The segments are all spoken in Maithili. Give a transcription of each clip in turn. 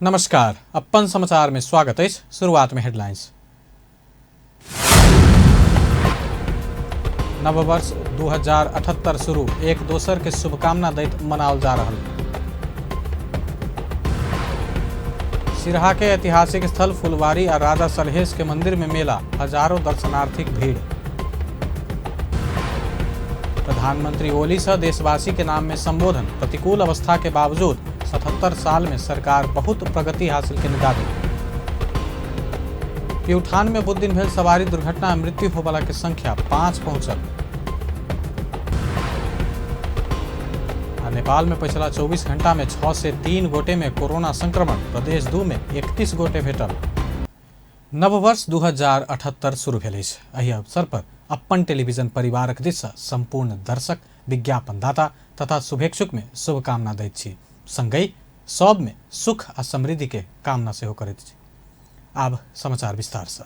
नमस्कार, अपन समाचार में स्वागत अछि। शुरुआत में हेडलाइंस। नववर्ष 2078 शुरू, एक दोसर के शुभकामना दैत मनाओल जा रहल। सिरहा के ऐतिहासिक स्थल फुलवारी आ राजा सलहेश के मंदिर में मेला, हजारों दर्शनार्थीक भीड़। प्रधानमंत्री ओली से देशवासी के नाम में संबोधन, प्रतिकूल अवस्था के बावजूद 77 साल में सरकार बहुत प्रगति हासिल केने दावी। प्यूठान में बुध दिन भेल सवारी दुर्घटना में मृत्यु होबला के संख्या 5 पहुंचल। आ नेपाल में पिछला 24 घंटा में 6 से 3 गोटे में कोरोना संक्रमण, प्रदेश 2 में 31 गोटे भेटल। नववर्ष 2078 शुरू भेल अछि। एहि अवसर पर अपन टेलीविजन परिवारक दिस सँ सम्पूर्ण दर्शक, विज्ञापनदाता तथा शुभेच्छुक में शुभकामना दैत छी। संगहि सब में सुख आ समृद्धि के कामना सेहो करैत छी। आब समाचार विस्तार सँ।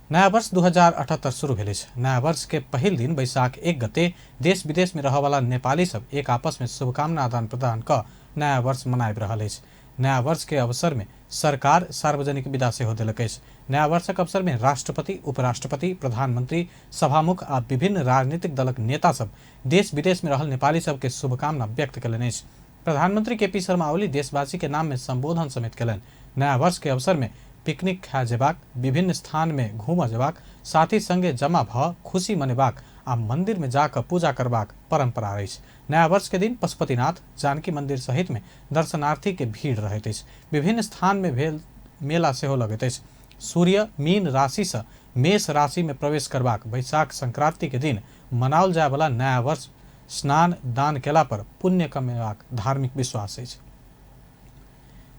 नया वर्ष 2078 शुरू भेल अछि। नया वर्ष के पहिल दिन वैशाख 1 गते देश विदेश में रहऽवाला नेपाली सब एक आपस में शुभकामना आदान प्रदान क नया वर्ष मनाबि रहल अछि। नया वर्ष के अवसर में सरकार सार्वजनिक विदा सेहो देलक अछि। नया वर्षक अवसर में राष्ट्रपति, उपराष्ट्रपति, प्रधानमंत्री, सभामुख आ विभिन्न राजनीतिक दलक नेता सब देश विदेश में रहल नेपाली सब के शुभकामना व्यक्त कयलनि अछि। प्रधानमंत्री के पी शर्मा ओली देशवासी के नाम में संबोधन समेत कयलनि। नया वर्ष के अवसर में पिकनिक खाए जेबाक, विभिन्न स्थान में घूमऽ जेबाक, साथी संगे जमा भऽ खुशी मनेबाक आ मंदिर में जा कऽ पूजा करबाक परंपरा अछि। नया वर्ष के दिन पशुपतिनाथ, जानकी मंदिर सहित में दर्शनार्थी के भीड़ रहैत अछि। विभिन्न स्थान में भेल मेला सेहो लगैत अछि। सूर्य मीन राशि से मेष राशि में प्रवेश करबाक वैशाख संक्रांति के दिन मनाओल जायवला नया वर्ष स्नान दान केला पर पुण्य कमेबाक धार्मिक विश्वास अछि।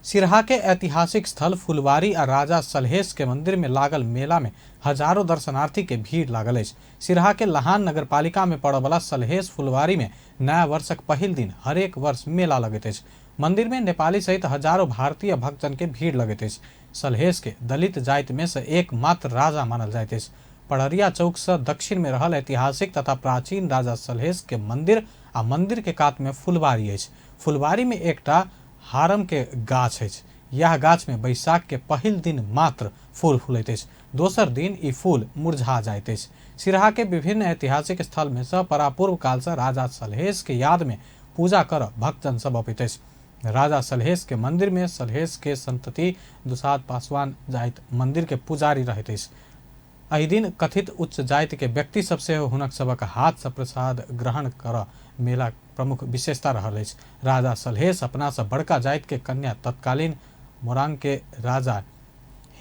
सिरहा के ऐतिहासिक स्थल फुलवारी आ राजा सलहेश के मंदिर में लागल मेला में हजारों दर्शनार्थी के भीड़ लागल अछि। सिरहा के लहान नगरपालिका में पड़यवला सलहेश फुलवारी में नया वर्षक पहिल दिन हरेक वर्ष मेला लगैत अछि। मंदिर में नेपाली सहित हजारों भारतीय भक्तजन के भीड़ लगैत अछि। सलहेश के दलित जाति में से एक मात्र राजा मानल जाइत अछि। पड़रिया चौक से दक्षिण में रहल ऐतिहासिक तथा प्राचीन राजा सलहेश के मंदिर आ मंदिर के कात में फुलवारी अछि। फुलवारी में एकटा हारम के गाछ अछि। यह गाछ में बैसाख के पहिल दिन मात्र फूल फूलैत अछि। दोसर दिन ई फूल मुरझा जाइत अछि। सिरहा के विभिन्न ऐतिहासिक स्थल में से परापूर्व काल से राजा सलहेश के याद में पूजा कर भक्तजन सब अबैत अछि। राजा सलहेश के मंदिर में सलहेश के संतति दुसाद पासवान जाइत मंदिर के पुजारी रहैत अछि। एहि दिन कथित उच्च जाति के व्यक्ति सब सेहो हुनक सबक हाथ से प्रसाद ग्रहण कर मेला प्रमुख विशेषता रहल अछि। राजा सलहेश अपना से बड़का जाति के कन्या तत्कालीन मोरांग के राजा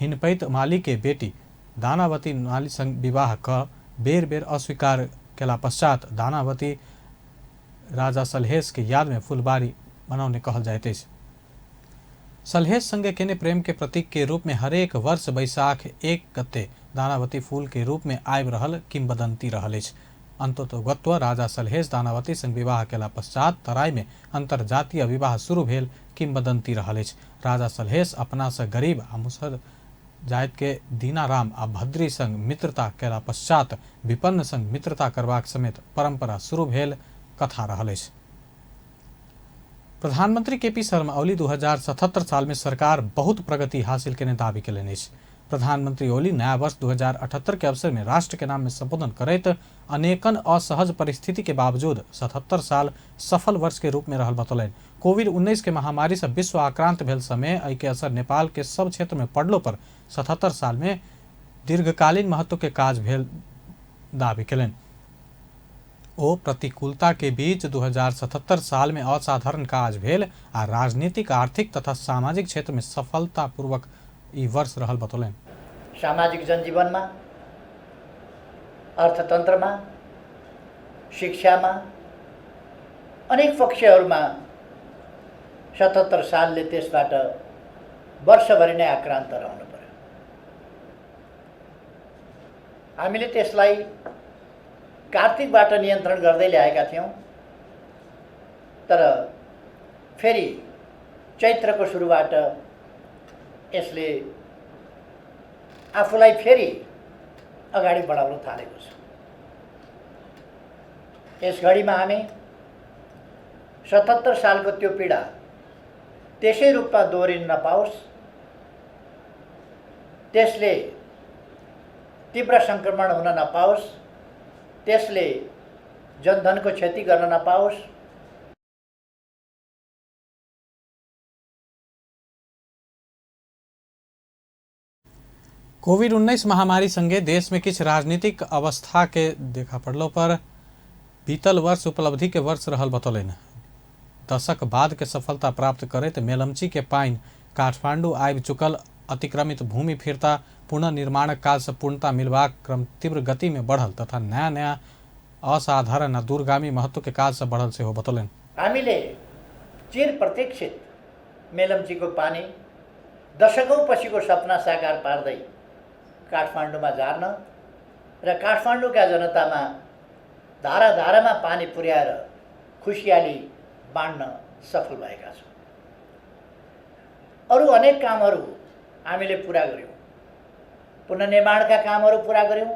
हिनपैत माली के बेटी दानावती माली संग विवाह क बेर बेर अस्वीकार केला पश्चात दानावती राजा सलहेश के याद में फुलबारी मनौने कहल जाइत अछि। सलहेश संगे केने प्रेम के प्रतीक के रूप में हरेक वर्ष वैशाख 1 गते दानावती फूल के रूप में आबि रहल किंवदंती रहल अछि। अंततोगत्व राजा सलहेश दानावती संग विवाह केला पश्चात तराई में अंतर्जातीय विवाह शुरू भेल किंवदंती रहल अछि। राजा सलहेश अपना से गरीब आ मुसहर जाति के दीनाराम आ भद्री संग मित्रता केला पश्चात विपन्न संग मित्रता करबाक समेत परंपरा शुरू भेल कथा रहल अछि। प्रधानमंत्री के पी शर्मा ओली 2077 साल में सरकार बहुत प्रगति हासिल केने दावी केलनि अछि। प्रधानमंत्री ओली नया वर्ष 2078 के अवसर में राष्ट्र के नाम में संबोधन करैत अनेकन असहज परिस्थिति के बावजूद 77 साल सफल वर्ष के रूप में रहल बतौलनि। कोविड-19 के महामारी से विश्व आक्रांत भेल समय एहि के असर नेपाल के सब क्षेत्र में पड़लो पर 77 साल में दीर्घकालीन महत्व के काज भेल दावी केलनि। ओ प्रतिकूलता के बीच 2077 साल में असाधारण काज भेल आ राजनीतिक, आर्थिक तथा सामाजिक क्षेत्र में सफलतापूर्वक ई वर्ष रहल बतौलनि। सामाजिक जनजीवनमा, अर्थतन्त्रमा, शिक्षामा, अनेक पक्षहरूमा 77 सालले त्यसबाट वर्षभरि नै आक्रान्त रहनु पर्यो। हामीले त्यसलाई कार्तिकबाट नियन्त्रण गर्दै ल्याएका थियौँ, तर फेरि चैत्रको सुरुबाट यसले आफूलाई फेरि अगाडि बढाउन थालेको छ। यस घडीमा हामी 77 सालको त्यो पीडा त्यसै रूपमा दोहोरिन नपाओस्, त्यसले तीव्र सङ्क्रमण हुन नपाओस्, त्यसले जनधनको क्षति गर्न नपाओस्। कोविड-19 महामारी संगे देश में किछु राजनीतिक अवस्था के देखा पड़लो पर बीतल वर्ष उपलब्धि के वर्ष रहल बतौलनि। दशक बाद के सफलता प्राप्त करैत मेलम्ची के पानि काठमांडू आबि चुकल अतिक्रमित भूमि फिर्ता पुनर्निर्माणक काज से पूर्णता मिलबाक क्रम तीव्र गति में बढ़ल तथा नया नया असाधारण आ दूरगामी महत्व के काज से बढ़ल सेहो बतौलनि। हामीले चिर प्रतीक्षित मेलम्चीको पानी दशकौं पछिको सपना साकार पार्दै काठमाडौँमा झार्न र काठमाडौँका जनतामा धारा धारामा पानी पुर्याएर खुसियाली बाँड्न सफल भएका छौँ। अरू अनेक कामहरू हामीले पुरा गर्यौँ, पुनर्निर्माणका कामहरू पुरा गर्यौँ,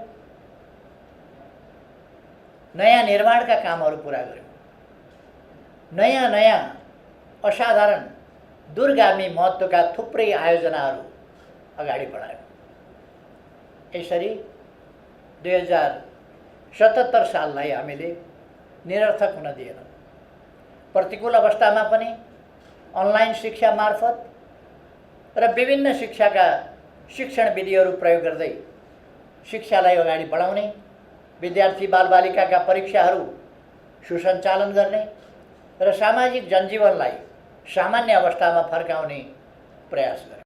नयाँ निर्माणका कामहरू पुरा गर्यौँ, नयाँ नयाँ असाधारण दूरगामी महत्त्वका थुप्रै आयोजनाहरू अगाडि बढायौँ। यसरी 2077 साललाई हामीले निरर्थक हुन दिएनौँ। प्रतिकूल अवस्थामा पनि अनलाइन शिक्षा मार्फत र विभिन्न शिक्षाका शिक्षण विधिहरू प्रयोग गर्दै शिक्षालाई अगाडि बढाउने, विद्यार्थी बालबालिकाका परीक्षाहरू सुसञ्चालन गर्ने र सामाजिक जनजीवनलाई सामान्य अवस्थामा फर्काउने प्रयास गरे।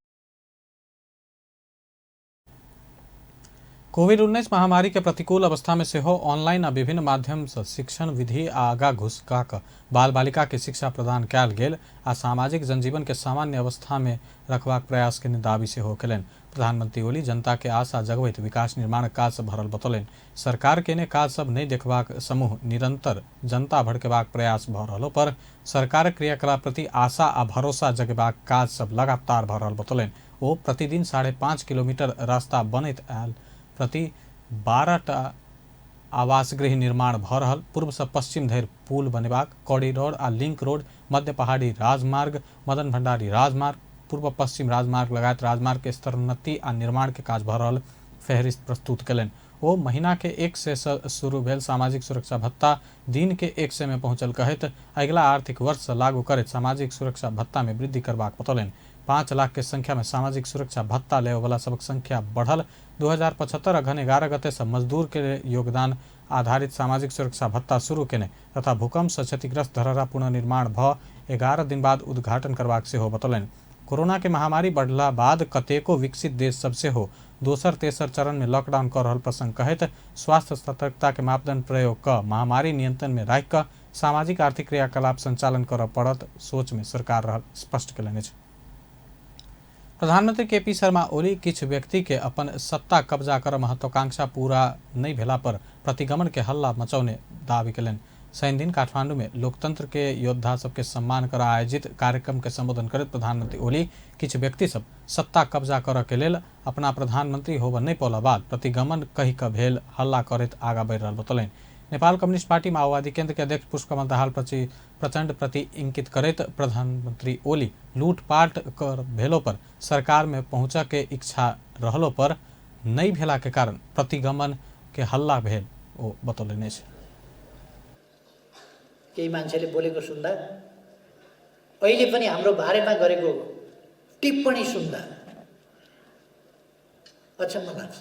कोविड-19 महामारी के प्रतिकूल अवस्था में सेहो ऑनलाइन आ विभिन्न माध्यम से शिक्षण विधि आगा घुसका कऽ बाल बालिका के शिक्षा प्रदान कयल गेल आ सामाजिक जनजीवन के सामान्य अवस्था में रखबाक प्रयास के दावी सेहो केलनि। प्रधानमंत्री ओली जनता के आशा जगबैत विकास निर्माण काज से भरल बतौलनि। सरकार केने काज सब नहि देखबाक समूह निरंतर जनता भड़केबाक प्रयास भऽ रहलो पर सरकारक क्रियाकलाप प्रति आशा आ भरोसा जगेबाक काज सब लगातार भऽ रहल बतौलनि। ओ प्रतिदिन 5.5 किलोमीटर रास्ता बनैत आयल, प्रति 12टा आवास गृह निर्माण भऽ रहल, पूर्व से पश्चिम धरि पुल बनेबाक, कॉरिडोर आ लिंक रोड, मध्य पहाड़ी राजमार्ग, मदन भंडारी राजमार्ग, पूर्व पश्चिम राजमार्ग लगायत राजमार्ग के स्तरोन्नति आ निर्माण के काज भऽ रहल फेहरिस्त प्रस्तुत कयलनि। ओ महीना के 100 से शुरू भेल सामाजिक सुरक्षा भत्ता दिन के 100 में पहुंचल कहैत अगिला आर्थिक वर्ष से लागू करैत सामाजिक सुरक्षा भत्ता में वृद्धि करबाक बतौलनि। 5 लाख के संख्या में सामाजिक सुरक्षा भत्ता लेबयवला सबक संख्या बढ़ल। 2075 अघन 11 गते से मजदूर के योगदान आधारित सामाजिक सुरक्षा भत्ता शुरू केने तथा भूकंप से क्षतिग्रस्त धरहरा पुनर्निर्माण भ 11 दिन बाद उद्घाटन करबाक सेहो बतौलनि। कोरोना के महामारी बढ़ला बाद कतेको विकसित देश सब सेहो दोसर तेसर चरण में लॉकडाउन कऽ रहल प्रसंग कहैत स्वास्थ्य सतर्कता के मापदंड प्रयोग कऽ महामारी नियंत्रण में राखि कऽ सामाजिक आर्थिक क्रियाकलाप संचालन करऽ पड़त सोच में सरकार रहल स्पष्ट केलनि अछि। प्रधानमंत्री केपी शर्मा ओली किछु व्यक्ति के अपन सत्ता कब्जा कर महत्वाकांक्षा पूरा नहि भेला पर प्रतिगमन के हल्ला मचौने दावी केलनि। शनि दिन काठमांडू में लोकतंत्र के योद्धा सबके सम्मान कर आयोजित कार्यक्रम के संबोधन करैत प्रधानमंत्री ओली किछु व्यक्ति सब सत्ता कब्जा करऽ के लेल अपना प्रधानमंत्री होबऽ नहि पौला बाद प्रतिगमन कहि कऽ भेल हल्ला करैत आगा बढ़ि रहल बतौलनि। नेपाल कम्युनिस्ट पार्टी माओवादी केंद्र के अध्यक्ष पुष्पकमल दाहाल प्रचंड प्रति इंगित करैत प्रधानमंत्री ओली लूटपाट कर भेलो पर सरकार में पहुंचऽ के इच्छा रहलो पर नहि भेला के कारण प्रतिगमन के हल्ला भेल ओ बतौलनि अछि। केही मान्छेले बोलेको सुन्दा, अहिले पनि हाम्रो बारेमा गरेको टिप्पणी सुन्दा अचम्म लाग्छ।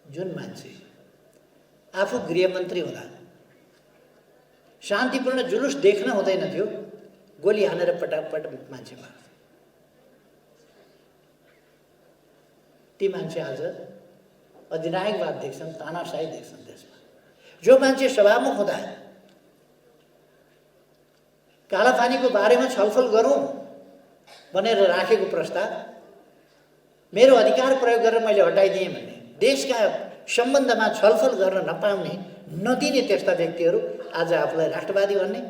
जुन मान्छे आफू गृहमन्त्री हुँदा शान्तिपूर्ण जुलुस देख्न हुँदैन थियो, गोली हानेर पटापट मान्छे मार्थे, ती मान्छे आज अधिनायकवाद देख्छन्, तानाशाही देख्छन् देशमा। जो मान्छे सभामुख हुँदा कालापानीको बारेमा छलफल गरौँ भनेर राखेको प्रस्ताव मेरो अधिकार प्रयोग गरेर मैले हटाइदिएँ भने देशका सम्बन्धमा छलफल गर्न नपाउने नदिने त्यस्ता व्यक्तिहरू आज आफूलाई राष्ट्रवादी भन्ने,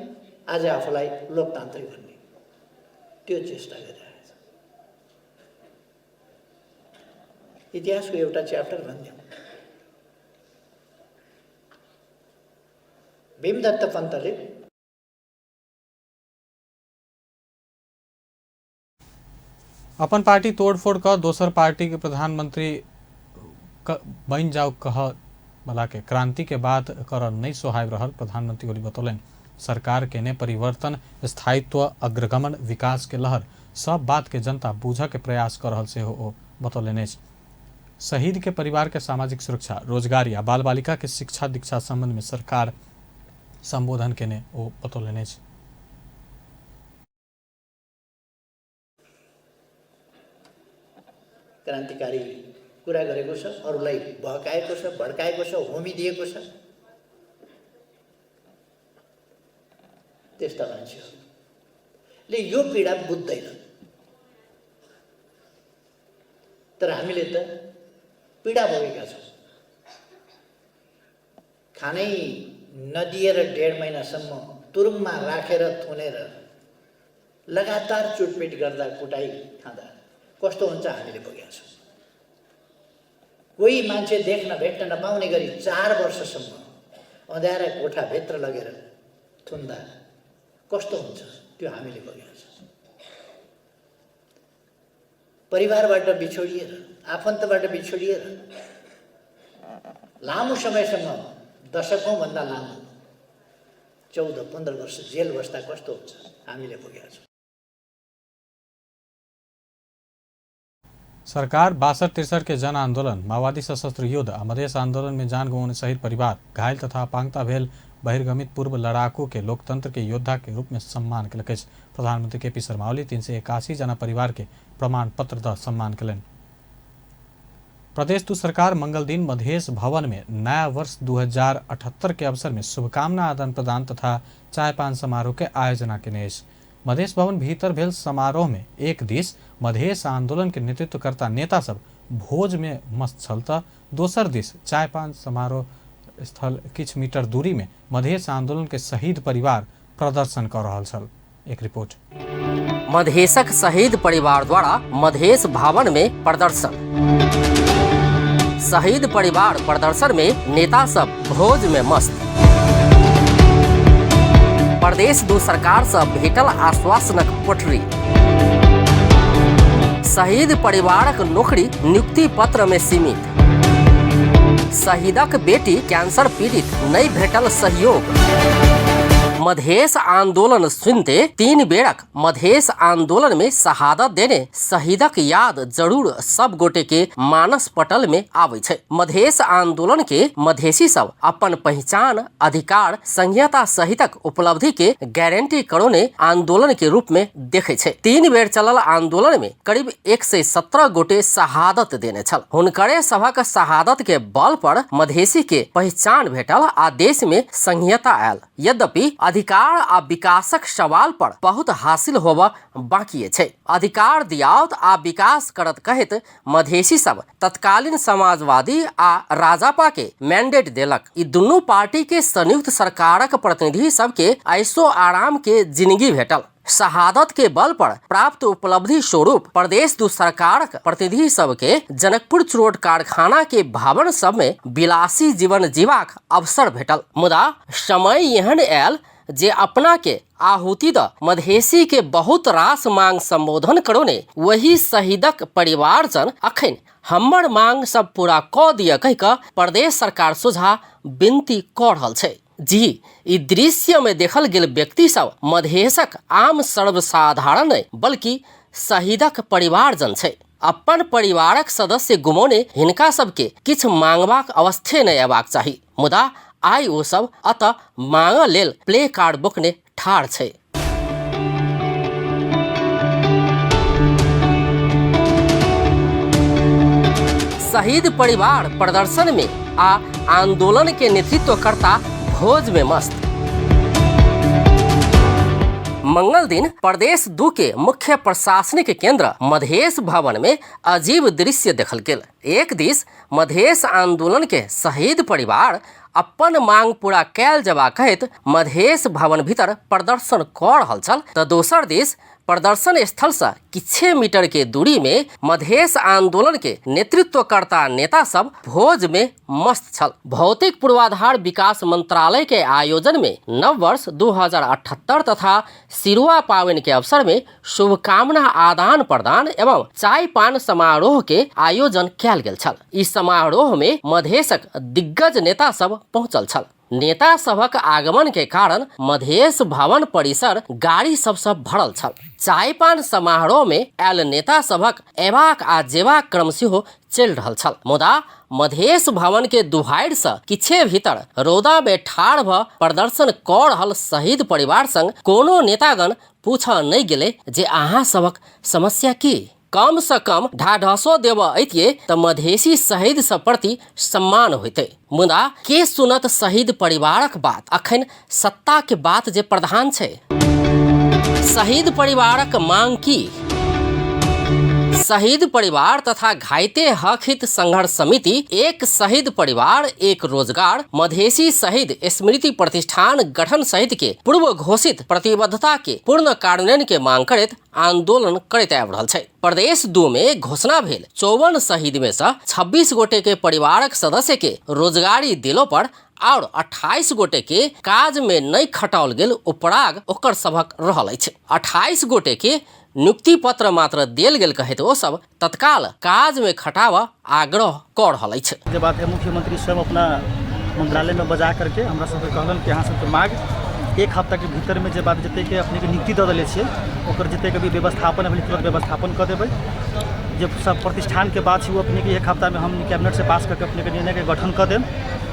आज आफूलाई लोकतान्त्रिक भन्ने त्यो चेष्टा गरिरहेको छ। इतिहासको एउटा च्याप्टर भनिदिउँ, भीमदत्त पन्तले अपन पार्टी तोड़फोड़ कऽ दोसर पार्टी के प्रधानमंत्री बनि जाउ कह वाला के क्रांति के बात कर नहीं सोहाबि रहल प्रधानमंत्री ओली बतौलनि। सरकार केने परिवर्तन, स्थायित्व, अग्रगमन, विकास के लहर सब बात के जनता बूझऽ के प्रयास कर रहल सेहो ओ बतौलनि अछि। शहीद के परिवार के सामाजिक सुरक्षा, रोजगारी आ बाल बालिका के शिक्षा दीक्षा संबंध में सरकार संबोधन केने ओ बतौलनि अछि। क्रान्तिकारी कुरा गरेको छ, अरूलाई बहकाएको छ, भड्काएको छ, होमी दिएको छ। त्यस्ता मान्छेहरूले यो पीडा बुझ्दैन, तर हामीले त पीडा भोगेका छौँ। खानै नदिएर 1.5 महिनासम्म तुरुङमा राखेर थुनेर लगातार चुटपिट गर्दा, कुटाइ खाँदा कस्तो हुन्छ हामीले भोगेका छौँ। कोही मान्छे देख्न भेट्न नपाउने गरी 4 वर्षसम्म अँध्यारा कोठाभित्र लगेर थुन्दा कस्तो हुन्छ त्यो हामीले भोगेका छौँ। परिवारबाट बिछोडिएर, आफन्तबाट बिछोडिएर लामो समयसम्म, दशकौँभन्दा लामो 14-15 वर्ष जेल बस्दा कस्तो हुन्छ हामीले भोगेका छौँ। सरकार 62-63 के जन आंदोलन, माओवादी सशस्त्र युद्ध आ मधेश आंदोलन में जान गंवाउने शहीद परिवार, घायल तथा अपांगता भेल बहिर्गमित पूर्व लड़ाकू के लोकतंत्र के योद्धा के रूप में सम्मान केलक अछि। प्रधानमंत्री के पी शर्मा ओली 381 जना परिवार के प्रमाण पत्र द सम्मान केलनि। प्रदेश 2 सरकार मंगल दिन मधेश भवन में नया वर्ष 2078 के अवसर में शुभकामना आदान प्रदान तथा चाय पान समारोह के आयोजना केने अछि। मधेश भवन भीतर भेल समारोह में एक दिस मधेश आंदोलन के नेतृत्वकर्ता नेता सब भोज में मस्त छल त दोसर दिस चाय पान समारोह स्थल किछु मीटर दूरी में मधेश आंदोलन के शहीद परिवार प्रदर्शन कर रहल छल। एक रिपोर्ट। मधेशक शहीद परिवार द्वारा मधेश भवन में प्रदर्शन। शहीद परिवार प्रदर्शन में नेता सब भोज में मस्त। प्रदेश 2 सरकार से भेटल आश्वासनक पोटरी। शहीद परिवारक नौकरी नियुक्ति पत्र में सीमित। शहीदक बेटी कैंसर पीड़ित नहीं भेटल सहयोग। मधेश आंदोलन सुनते 3 बेरक मधेश आंदोलन में शहादत देने शहीदक याद जरूर सब गोटे के मानस पटल में आबै छै। मधेश आंदोलन के मधेशी सब अपन पहचान, अधिकार, संहिता सहितक उपलब्धि के गारंटी करौने आंदोलन के रूप में देखे छै। 3 बेर चलल आंदोलन में करीब 117 गोटे शहादत देने छल। हुनकरे सभक शहादत के बल पर मधेशी के पहचान भेटल आ देश में संहिता आयल। यद्यपि अधिकार आ विकासक सवाल पर बहुत हासिल होब बाकी छै। अधिकार दियाओत आ विकास करत कहैत मधेशी सब तत्कालीन समाजवादी आ राजापा के मैंडेट देलक। ई दुनू पार्टी के संयुक्त सरकारक प्रतिनिधि सबके ऐसो आराम के जिंदगी भेटल। शहादत के बल पर प्राप्त उपलब्धि स्वरूप प्रदेश 2 सरकारक प्रतिनिधि सबके जनकपुर चुरोट कारखाना के भवन सब में विलासी जीवन जीवाक अवसर भेटल। मुदा समय एहन आयल जे अपना के आहुति the Madheshi के बहुत रास मांग संबोधन करौने वही शहीदक परिवारजन अखन हमर मांग सब पूरा क दिय कहि क प्रदेश सरकार सोझा विनती क रहल छै। जी, ई दृश्य में देखल गेल व्यक्ति सब मधेशक आम सर्वसाधारण नहीं बल्कि शहीदक परिवारजन छै। अपन परिवारक सदस्य गुमौने हिनका सबके किछु मांगबाक अवस्थे नहीं अयबाक चाही, मुदा आइ ओ सब अतः मांग लेल प्ले कार्ड बोकने ठाढ़ छै। शहीद परिवार प्रदर्शन में आ आंदोलन के नेतृत्वकर्ता भोज में मस्त। मंगल दिन प्रदेश 2 के मुख्य प्रशासनिक केंद्र मधेश भवन में अजीब दृश्य देखल गेल। एक दिस मधेश आंदोलन के शहीद परिवार अपन मांग पूरा कैल जबा कहैत मधेश भवन भीतर प्रदर्शन क रहल छल त दोसर दिस प्रदर्शन स्थल से किछे मीटर के दूरी में मधेश आंदोलन के नेतृत्वकर्ता नेता सब भोज में मस्त छल। भौतिक पूर्वाधार विकास मंत्रालय के आयोजन में नव वर्ष 2078 तथा सिरुआ पावन के अवसर में शुभकामना आदान प्रदान एवं चाय पान समारोह के आयोजन कयल गेल छल। इस समारोह में मधेशक दिग्गज नेता सब पहुंचल छल। नेता सभक आगमन के कारण मधेश भवन परिसर गाड़ी सबसँ भरल छल। चाय पान समारोह में आयल नेता सभक एबाक आ जेबाक क्रम सेहो चलि रहल छल। मुदा मधेश भवन के दुहारि से किछे भीतर रौदा में ठाढ़ भ प्रदर्शन कऽ रहल शहीद परिवार संग कोनो नेतागण पूछऽ नहि गेलै जे अहाँ सभक समस्या की। कम से कम ढाढसो देबऽ अतियै तऽ मधेशी शहीद सब प्रति सम्मान होइतै। मुदा के सुनत शहीद परिवारक बात, अखन सत्ता के बात जे प्रधान छै। शहीद परिवारक मांग की? शहीद परिवार तथा घाइते हक हित संघर्ष समिति एक शहीद परिवार एक रोजगार मधेशी शहीद स्मृति प्रतिष्ठान गठन सहित के पूर्व घोषित प्रतिबद्धता के पूर्ण कार्यान्वयन के मांग करैत आंदोलन करैत आबि रहल छै। प्रदेश 2 में घोषणा भेल 54 शहीद में से 26 गोटे के परिवारक सदस्य के रोजगारी दिलो पर और 28 गोटे के काज में नहीं खटाओल गेल उपराग ओकर सभक रहल अछि। 28 गोटे के नियुक्ति पत्र मात्र देल गेल कहैत ओ सब तत्काल काज में खटाव आग्रह कऽ रहल अछि। जे बात है, मुख्यमंत्री स्वयं अपना मंत्रालय में बजा करके हमरा सबके कहलन कि अहाँ सबके मांग एक हफ्ता के भीतर में जे बात जते के अपने के नियुक्ति दऽ देले छियै ओकर जते के भी व्यवस्थापन है तुरंत व्यवस्थापन कऽ देबै। जे सब प्रतिष्ठान के बात छै वो अपने के एक हफ्ता में हम कैबिनेट से पास करके अपने के निर्णय के गठन कऽ देब।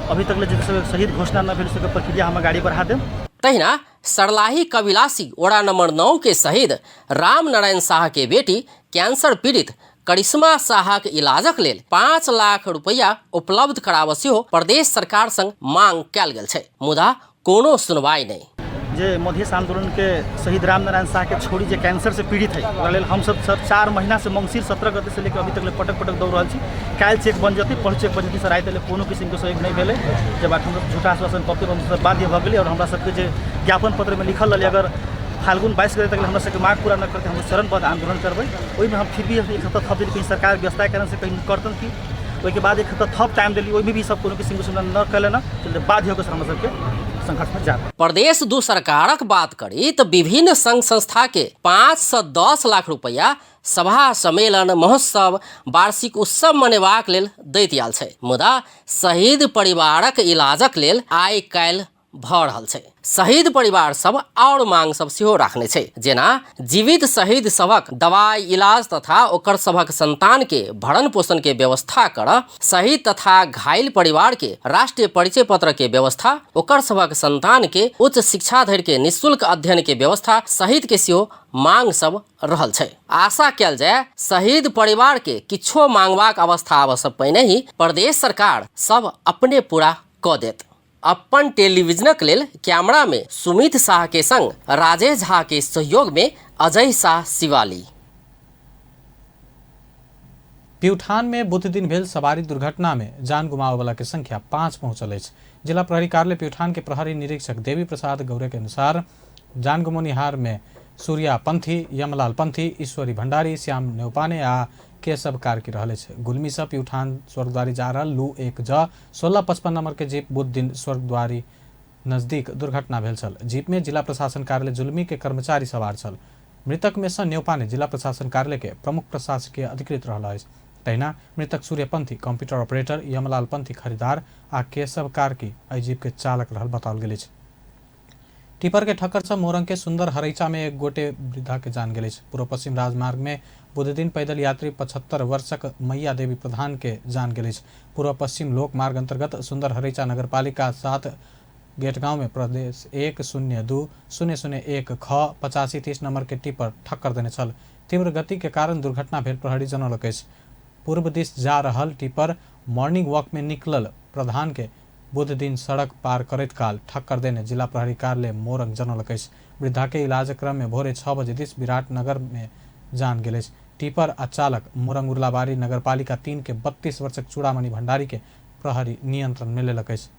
अभी तक ले जे सब शहीद घोषणा न भेल सबके प्रक्रिया हम गाड़ी बढ़ा देब। तहिना सरलाही कबिलासी वड़ा नंबर 9 के शहीद राम नारायण साह के बेटी कैंसर पीड़ित करिश्मा साहक इलाजक लेल 5 लाख रुपया उपलब्ध कराबऽ सेहो प्रदेश सरकार संग मांग कयल गेल छै, मुदा कोनो सुनवाई नहि। जे मधेश आंदोलन के शहीद राम नारायण साह के छोड़ी जे कैंसर से पीड़ित है ओकरा लेल हम सब सर 4 महीना से मंगसिर 17 गते से लेकर अभी तक ले पटक पटक दौड़ रहल छी। काल्हि चेक बन जतै, परसू चेक बन जतै, सर आइ तक ले कोनो किसिमके सहयोग नहि भेलै। जे बात हम झूठा आश्वासन पबते हम सब बाध्य भऽ गेलै और हमरा सबके जे ज्ञापन पत्रमे लिखल रहलै अगर फाल्गुन 22 गते तक हमरा सबके माग पूरा न करतै हम चरणबद्ध आंदोलन करबै। ओहिमे हम फिर भी एक हफ्ता थप देली, कहीं सरकार व्यस्तता के कारण से कहीं करतन की ओहिके बाद एक हफ्ता थप टाइम देली, ओहिमे भी सब कोनो किसिमके सुविधा न कयलन, चलते बाध्य होकर हमरा सबके संघर्ष में जा। प्रदेश 2 सरकारक बात करी तऽ विभिन्न संघ संस्था के 5 से 10 लाख रुपया सभा सम्मेलन महोत्सव वार्षिक उत्सव मनेबाक लेल दैत आयल छै, मुदा शहीद परिवारक इलाजक लेल आइ काल्हि भऽ रहल छै। शहीद परिवार सब और मांग सब सेहो राखने छै, जेना जीवित शहीद सभक दवाई इलाज तथा ओकर सभक संतान के भरण पोषण के व्यवस्था कर, शहीद तथा घायल परिवार के राष्ट्रीय परिचय पत्र के व्यवस्था, ओकर सभक संतान के उच्च शिक्षा धरि के निःशुल्क अध्ययन के व्यवस्था सहित के सेहो मांग सब रहल छै। आशा कयल जाय शहीद परिवार के किछो मांगबाक अवस्था आबऽ सँ पहिने ही प्रदेश सरकार सब अपने पूरा कऽ देत। अपन टेलीविजनक लेल कैमरा में सुमित शाह के संग राजेश झा के सहयोग में अजय शाह शिवाली। प्यूठान में बुध दिन भेल सवारी दुर्घटना में जान गुमावे के संख्या 5 पहुंचल अछि। जिला प्रहरी कार्यालय प्यूठान के प्रहरी निरीक्षक देवी प्रसाद गौरे के अनुसार जान गुमौनिहार में सूर्या पंथी, यमलाल पंथी, ईश्वरी भंडारी, श्याम नेउपाने आ केशव कार्की रहल अछि। गुलमी से प्यूठान स्वर्गद्वारी जा रहल लू 1 ज 1655 नंबर के जीप बुध दिन स्वर्गद्वारी नजदीक दुर्घटना भेल छल। जीप में जिला प्रशासन कार्यालय जुलमी के कर्मचारी सवार छल। मृतक में सँ नेउपाने जिला प्रशासन कार्यालय के प्रमुख प्रशासकीय अधिकृत रहल अछि। तहिना मृतक सूर्यपंथी कंप्यूटर ऑपरेटर, यमलाल पंथी खरीदार आ केशव कार्की एहि जीप के चालक रहल बताओल गेल अछि। टिपर के ठक्कर से मोरंग के सुंदर हरैचा में एक गोटे वृद्धा के जान गेल अछि। पूर्व पश्चिम राजमार्ग में बुध दिन पैदल यात्री 75 वर्षक मैया देवी प्रधान के जान गेल अछि। पूर्व पश्चिम लोक मार्ग अंतर्गत सुंदर हरैचा नगरपालिका 7 गेटगांव में प्रदेश 1 0 2 0 0 1 ख 85 30 नंबर के टिपर ठक्कर देने छल। तीव्र गति के कारण दुर्घटना भेल प्रहरी जनौलक अछि। पूर्व दिस जा रहल टिपर मॉर्निंग वॉक में निकलल प्रधान के बुध दिन सड़क पार करैत काल ठक्कर देने जिला प्रहरी कार्यालय मोरंग जनौलक अछि। वृद्धा के इलाज क्रम में भोरे 6 बजे दिस विराटनगर में जान गेल अछि। टिपर आ चालक मोरंग उर्लाबारी नगरपालिका 3 के 32 वर्षक चूड़ामणि भंडारी के प्रहरी नियंत्रण में लेलक अछि।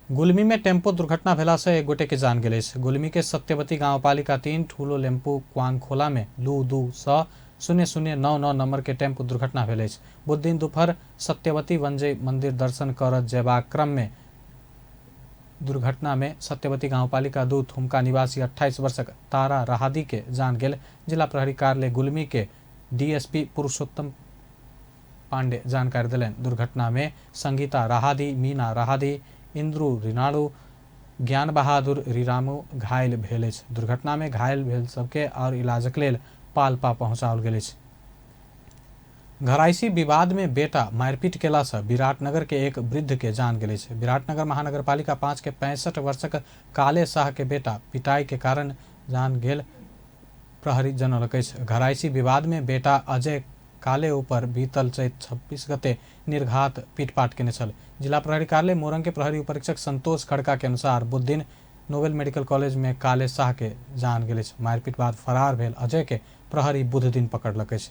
गुलमी में टेम्पो दुर्घटना भेला से एक गोटे के जान गेल अछि। गुलमी के सत्यवती गांवपालिका 3 ठूलो लेम्पू क्वांगखोला में 2 2 6 0 0 9 9 नंबर के टेम्पो दुर्घटना भेल अछि। बुध दिन दोपहर सत्यवती वनजय मंदिर दर्शन कर जेबाक क्रम में दुर्घटना में सत्यवती गांवपालिका 2 थुमका निवासी 28 वर्षक तारा राहादी के जान गेल। जिला प्रहरी कार्यालय गुलमी के डीएसपी पुरुषोत्तम पांडे जानकारी दिलनि। दुर्घटना में संगीता राहादी, मीना राहादी, इंद्रू रिनाडू, ज्ञान बहादुर रिरामू घायल भेल अछि। दुर्घटना में घायल भेल सबके और इलाजक लेल पाल्पा पहुंचाओल गेल अछि। घरायसी विवाद में बेटा मारपीट केला से विराटनगर के एक वृद्ध के जान गेल अछि। विराटनगर महानगरपालिका 5 के 65 वर्षक काले शाह के बेटा पिटाई के कारण जान गेल प्रहरी जनौलक अछि। घरायसी विवाद में बेटा अजय काले ऊपर बीतल चैत 26 गते निर्घात पीटपाट केने छल। जिला प्रहरी कार्यालय मोरंग के प्रहरी उपरीक्षक संतोष खड़का के अनुसार बुध दिन नोबेल मेडिकल कॉलेज में काले शाह के जान गेल अछि। मारपीट बाद फरार भेल अजय के प्रहरी बुध दिन पकड़लक अछि।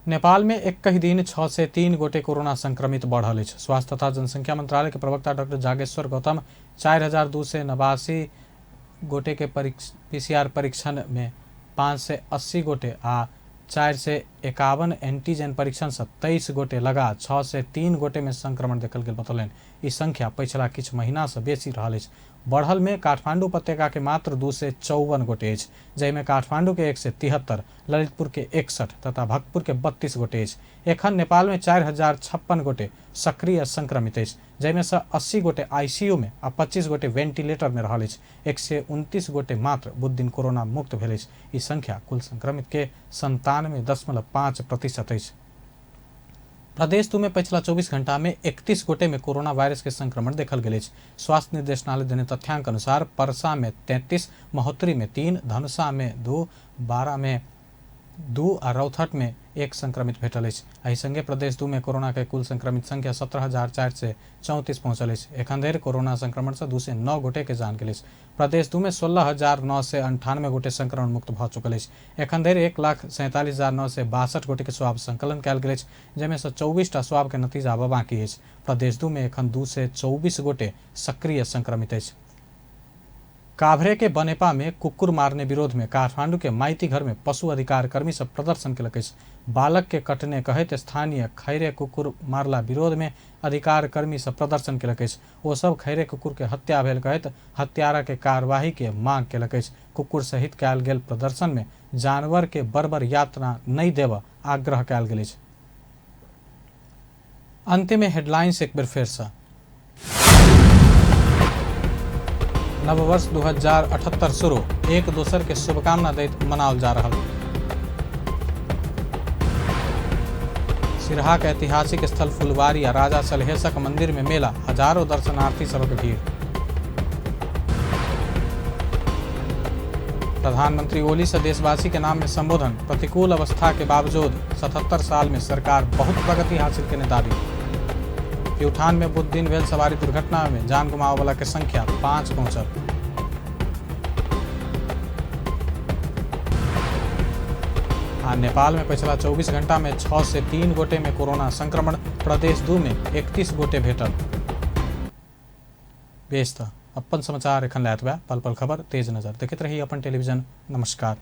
नेपाल में एक ही दिन 6 से 3 गोटे कोरोना संक्रमित बढ़ल अछि। स्वास्थ्य तथा जनसंख्या मंत्रालय के प्रवक्ता डॉक्टर जागेश्वर गौतम 4289 गोटे के पीसीआर परीक्षण में 580 गोटे आ 451 एंटीजन परीक्षण से 23 गोटे लगा 6 से 3 गोटे में संक्रमण देखल गेल बतौलनि। ई संख्या पिछला किछु महीना से बेसी रहल अछि। बढ़ल में काठमांडू उपत्यका के मात्र 254 गोटे अछि, जाहिमे काठमांडू के 173, ललितपुर के 61 तथा भक्तपुर के 32 गोटे अछि। एखन नेपाल में 4056 गोटे सक्रिय संक्रमित अछि, जाहिमे से 80 गोटे आईसीयू में आ 25 गोटे वेंटिलेटर में रहल अछि। 129 गोटे मात्र बुध दिन कोरोना मुक्त भेल अछि। ई संख्या कुल संक्रमित के 97.5% अछि। प्रदेश 2 में पिछला 24 घंटा में 31 गोटे में कोरोना वायरस के संक्रमण देखल गेल अछि। स्वास्थ्य निदेशनालय देने तथ्यांक अनुसार परसा में 33, महोत्तरी में 3, धनुषा में 2, 12 में 2 आ रौथट में 1 संक्रमित भेटल अछि। एहि संगे प्रदेश 2 में कोरोना के कुल संक्रमित संख्या 17,434 पहुंचल अछि। एखन धरि कोरोना संक्रमण से 209 गोटे के जान गेल अछि। प्रदेश 2 में 16,998 गोटे संक्रमण मुक्त भऽ चुकल अछि। एखन धरि 1,47,962 गोटे के स्वाब संकलन कयल गेल अछि, जाहिमे से 24 टा स्वाब के नतीजा आबऽ बाकी अछि। प्रदेश 2 में एखन 224 गोटे सक्रिय संक्रमित अछि। काभ्रे के बनेपा में कुकुर मारने विरोध में काठमांडू के माइती घर में पशु अधिकार कर्मी सब प्रदर्शन केलक अछि। बालक के कटने कहैत स्थानीय खैरे कुकुर मारला विरोध में अधिकार कर्मी सब प्रदर्शन केलक अछि। ओ सब खैरे कुकुर के हत्या भेल कहैत हत्यारा के कार्यवाही के मांग केलक अछि। कुकुर सहित कयल गेल प्रदर्शन में जानवर के बर्बर यातना नहि देबऽ आग्रह कयल गेल अछि। अंत में हेडलाइंस एक बेर फेर से। नववर्ष 2078 शुरू, एक दोसर के शुभकामना दैत मनाओल जा रहल। सिरहा के ऐतिहासिक स्थल फुलवारी आ राजा सलहेशक मंदिर में मेला, हजारों दर्शनार्थी सबक भीड़। प्रधानमंत्री ओली से देशवासी के नाम में संबोधन, प्रतिकूल अवस्था के बावजूद 77 साल में सरकार बहुत प्रगति हासिल केने दावी। प्यूठान में बुध दिन भेल सवारी दुर्घटना में जान गुमावे वाला के संख्या 5 पहुंचल। आ नेपाल में पिछला 24 घंटा में 6 से 3 गोटे में कोरोना संक्रमण, प्रदेश 2 में 31 गोटे भेटल। बेस त अपन समाचार एखन लैत बा, पल पल खबर तेज नजर देखैत रही अपन टेलीविजन। नमस्कार।